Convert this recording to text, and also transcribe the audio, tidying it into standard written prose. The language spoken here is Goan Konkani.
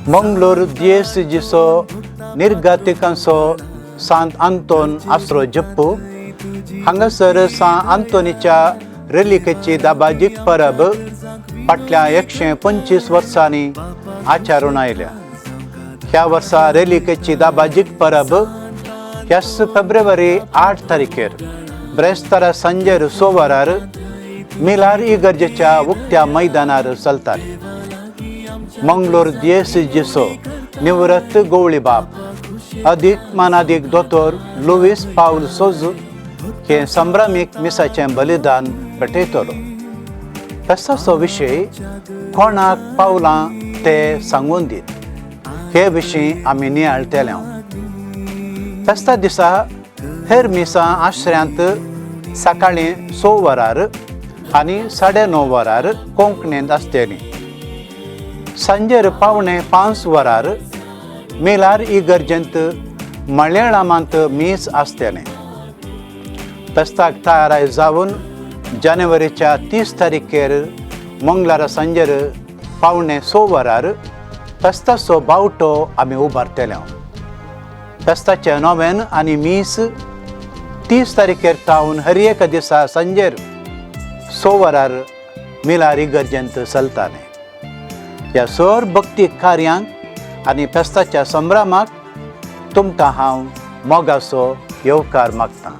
मंगलोर दियेसजीचो निर्गातिकांचो सांत आंतोन आसरो जप्पू हांगासर सां आंतोनीच्या रेलिकेची दाबाजीक परब फाटल्या 125 वर्सांनी आचारून आयल्या. ह्या वर्सा रेलिकेची दाबाजीक परब ह्याच फेब्रुवारी 8 तारखेर ब्रेस्तारा सांजेर 6 वरार मिलार इगर्जेच्या उक्त्या मैदानार चलताली. मंगलोर दियेसजीचो निवृत्त गोवळी बाप अदीक मानादीक दोतोर लुवीस पावल सोजू हे संभ्रमीक मिसाचें बलिदान भेटयतलो. फेस्ताचो विशय कोणाक पावलां ते सांगून दीत हे विशीं आमी नियाळटले. फेस्ता दिसा हेर मिसां आश्र्यांत सकाळीं 6 वरार आनी 9:30 वरार कोंकणींत आसतली. सांजेर 4:45 वरार मिलार इगर्जेंत मलयाळमांत मीस आसतलें. फेस्ताक तयार जावन जानेवारीच्या 30 तारखेर मंगळारा सांजेर 5:45 वरार फेस्ताचो बावटो आमी उबारतले. फेस्ताचें नोवेन आनी मीस 30 तारखेर तावन हर एका दिसा सांजेर 6 वरार मिलार इगर्जेंत चलतालें. ह्या सर भक्ती कार्यांक आनी फेस्ताच्या संभ्रमाक तुमकां हांव मोगाचो येवकार मागतां.